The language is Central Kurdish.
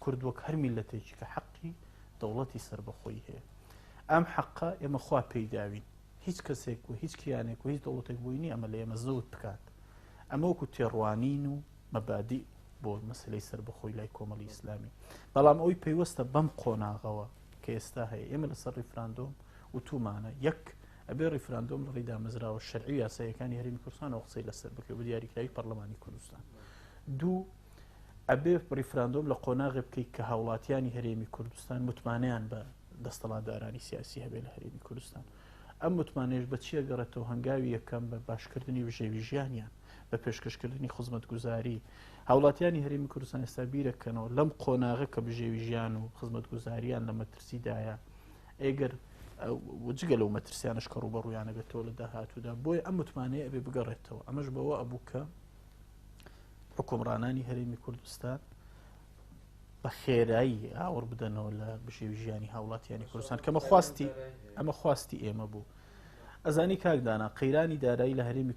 کورد وەک هەر میللەتێکی کە حەقی دەوڵەتی سەربەخۆی هەیە. ئەم حەقە ئێمە خوا پێی داوین. هیچ کەسێک و هیچ کیانێک و هیچ دەوڵەتێک بۆی نییە ئەمە لە ئێمە زەوت بکات. ئەمە وەکو تێڕوانین و مەبادی بۆ مەسلەی سەربەخۆی لای کۆمەڵی ئیسلامی. بەڵام ئەوەی پەیوەستە بەم قۆناغەوە کە ئێستا هەیە ئێمە لەسەر ڕیفراندۆم وتومانە یەک ئەبێ ڕیفراندۆم لە ڕێی دامەزراوە شەرعی و یاساییەکانی هەرێمی کوردستانەوە قسەی لەسەر بکرێت بە دیاریکراوی پەرلەمانی کوردستان. دوو ئەبێ ڕیفراندۆم لە قۆناغێ بکەیت کە هاوڵاتیانی هەرێمی کوردستان متمانەیان بە دەستەڵاتدارانی سیاسی هەبێ لە هەرێمی کوردستان. ئەم متمانەیەش بە چیە گەڕێتەوە هەنگاوی یەکەم بە باشکردنی بژێوی ژیانیان بە پێشکەشکردنی خزمەتگوزاری هاوڵاتیانی هەرێمی کوردستان ئێستا بیرەکەنەوە لەم قۆناغە کە بژێوی ژیان و خزمەتگوزاریان لە مەترسیدایە ئەگەر جگە لەو مەترسیانش کە ڕوبەڕویانە بێتەوە لە داهاتوودا بۆیە ئەم متمانەیە ئەبێ بگەڕێتەوە ئەمەش بەوە ئەبوو کە حکومڕانانی هەرێمی کوردستان بە خێرایی ئاوڕ بدەنەوە لە بژێوی ژیانی هاوڵاتیانی کوردستان کەمە خواستی ئەمە خواستی ئێمە بوو ئەزانی کاکدانا قەیرانی دارایی لە هەرێمی.